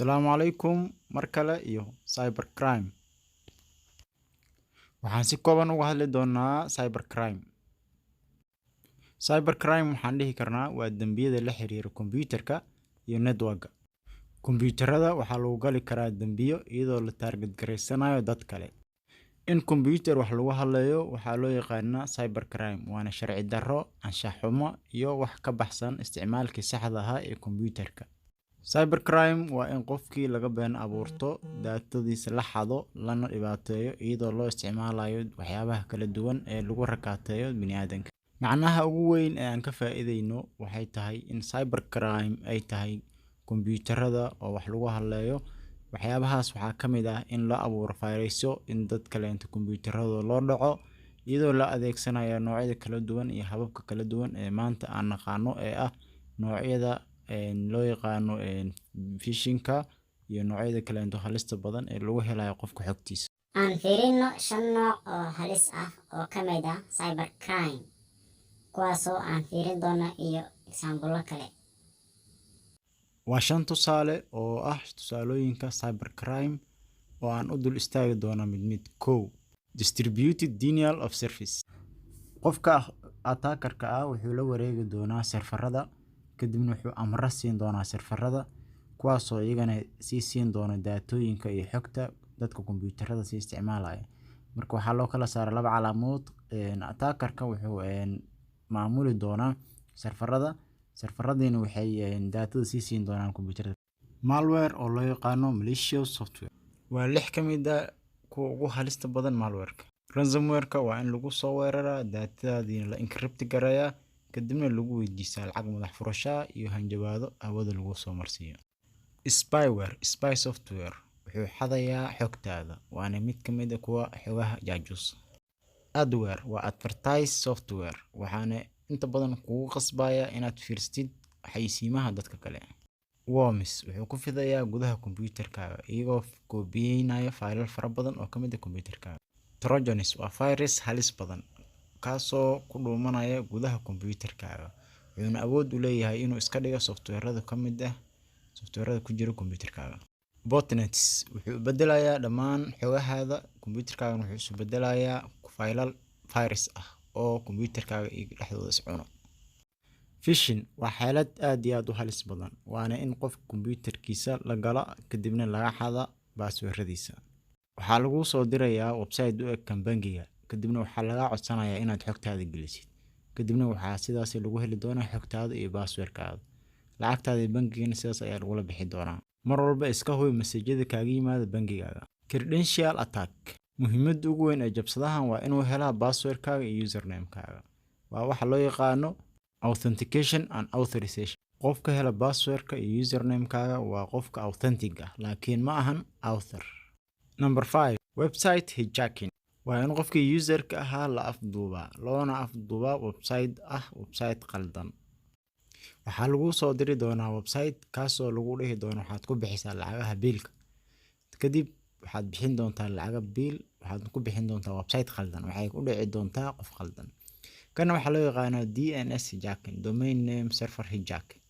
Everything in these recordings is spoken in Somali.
Asalaamu calaykum mar kale iyo cybercrime. Waxaan si kooban uga hadli doonaa cybercrime. Cybercrime waxaan dhihi karnaa waa dembiyada la xiriira kombiyuutarka iyo network-ga. Kombiyuutarada waxaa lagu gali karaa dembiyo iyadoo la target gareysanayo dad kale. In kombiyuutar wax lagu haleeyo waxaa loo yaqaanaa cybercrime, waana sharci darro, anshax xumo iyo wax ka baxsan isticmaalkii saxda ahaa ee kombiyuutarka. Cybercrime waa in qofkii laga been abuurto, daatadiisa la xado, lana dhibaateeyo iyadoo loo isticmaalayo waxyaabaha kala duwan ee lagu rakaateeyo bini'aadanka. Macnaha ugu weyn ee aan ka faa'iideyno waxay tahay in cybercrime ay tahay kombiyuutarada oo wax lagu haleeyo. Waxyaabahaas waxaa ka mid ah in la abuuro fayrasyo, in dad kaleento kombiyuutaradooda loo dhaco, iyadoo la adeegsanayo noocyada kala duwan iyo hababka kala duwan ee maanta aan naqaano ee ah noocyada loo yaqaano phishing-ka iyo noocyada kaleento halista badan ee lagu helayo qofka xogtiisa. Aan fiirino shan nooc oo halis ah oo ka mid ah cybercrime, kuwaasoo aan fiirin doono iyo example kale. Waa shan tusaale oo ah tusaalooyinka cybercrime oo aan u dul istaagi doono mid mid. 1. Distributed denial of service. Qofka attacker-ka ah wuxuu la wareegi doonaa serverada, kadibna wuxuu amro siin doonaa serverada, kuwaasoo iyagana sii siin doona daatooyinka iyo xogta dadka kombiyuutarada sii isticmaalaya. Marka waxaa loo kala saaray laba calaamood. Attacker-ka wuxuu maamuli doonaa serverada, serveradiina waxay daatada sii siin doonaan kombiyuutarada. Malware oo loo yaqaano malicious software waa lix ka mid ah kuwa ugu halista badan malware-ka. Ransomware-ka waa in lagu soo weeraraa, daatadaadiina la encrypt gareeyaa, kadibna lagu weydiistaa lacag madax furasho iyo hanjabaado hawada lagu soo marsiiyo. Spyware, spy software, wuxuu xadayaa xogtaada, waana mid ka mid ah kuwa xogaha jaajuusa. Adware waa advertise software, waxaana inta badan kugu qasbaya inaad fiirsatid xayeysiimaha dadka kale. Worms wuxuu ku fidayaa gudaha kombiyuutarkaaga iyagoo koobiyeynaya faylal fara badan oo ka mid ah kombiyuutarkaaga. Trojans waa virus halis badan kaasoo ku dhuumanaya gudaha kombiyuutarkaaga, wuxuuna awood u leeyahay inuu iska dhigo software-rada ka mid ah software-rada ku jira kombiyuutarkaaga. Botnets wuxuu bedelayaa dhammaan xogahaada kombiyuutarkaaga, wuxuu isu bedelayaa faylal virus ah oo kombiyuutarkaaga iyo dhexdooda is cuno. Phishing waa xeelad aad iyo aad u halis badan, waana in qofka kombiyuutarkiisa la gala, kadibna laga xada password-radiisa. Waxaa laguu soo dirayaa website u eg kan bangiga, kadibna waxaa lagaa codsanayaa inaad xogtaada gelisid. Kadibna waxaa sidaas lagu heli doonaa xogtaada iyo password-kaada. Lacagtaada bangigana sidaas ayaa lagula bixi doonaa. Mar walba iska hubi message-yada kaaga yimaada bangigaaga. Credential attack. Muhiimadda ugu weyn ee jabsadahan waa inuu helaa password-kaaga iyo username-kaaga. Waa waxa loo yaqaano authentication and authorization. Qofka hela password-ka iyo username-kaaga waa qofka authentic ah, laakiin ma ahan author. Number 5, website hijacking. Waa in qofkii user-ka ahaa la afduubaa, loona afduubaa website ah website qaldan. Waxaa laguu soo diri doonaa website kaasoo lagu dhihi doono waxaad ku bixisaa lacagaha biilka. Kadib waxaad bixin doontaa lacaga biil, waxaad ku bixin doontaa website qaldan, waxay ku dhici doontaa qof qaldan. Kana waxaa loo yaqaanaa DNS hijacking, domain name server hijacking.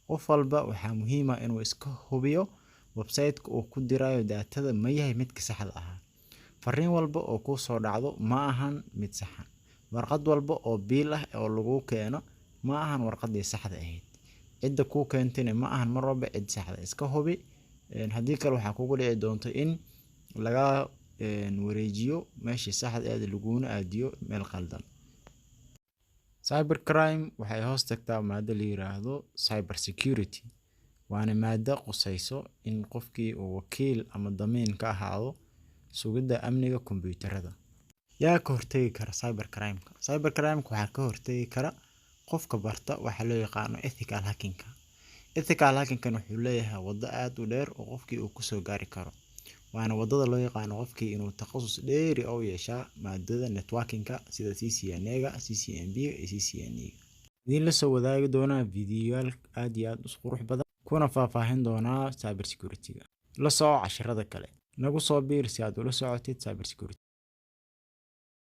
Qof walba waxaa muhiim ah inuu iska hubiyo website-ka uu ku dirayo daatada ma yahay midka saxda ahaa. Fariin walba oo kuu soo dhacdo ma ahan mid saxan. Warqad walba oo biil ah oo laguu keeno ma ahan warqadii saxda ahayd. Cidda kuu keentayna ma ahan mar walba cid saxda. Iska hubi, haddii kale waxaa kugu dhici doonto in laga wareejiyo meeshii saxda ahayd, laguna aadiyo meel qaldan. Cybercrime waxay hoos tagtaa maado la yiraahdo cyber security, waana maado qusayso in qofkii uu wakiil ama damiin ka ahaado sugidda amniga kombiyuutarada. Yaa ka hortagi kara cybercrime-ka? Cybercrime-ka waxaa ka hortagi kara qofka barta waxa loo yaqaano ethical hacking-ka. Ethical hacking-kan wuxuu leeyahay waddo aad u dheer oo qofkii uu kusoo gaari karo, waana waddada loo yaqaano qofkii inuu takhasus dheeri u yeeshaa maadada networking-ka sida CCNA-ga, CCNP-ga iyo CCNA-ga. Idiin la soo wadaagi doonaa fiidiyoyaal aad iyo aad u qurux badan, kuna faahfaahin doonaa cyber security-ga. La soco casharada kale. Nagu soo biir si aad ula socotid cyber security.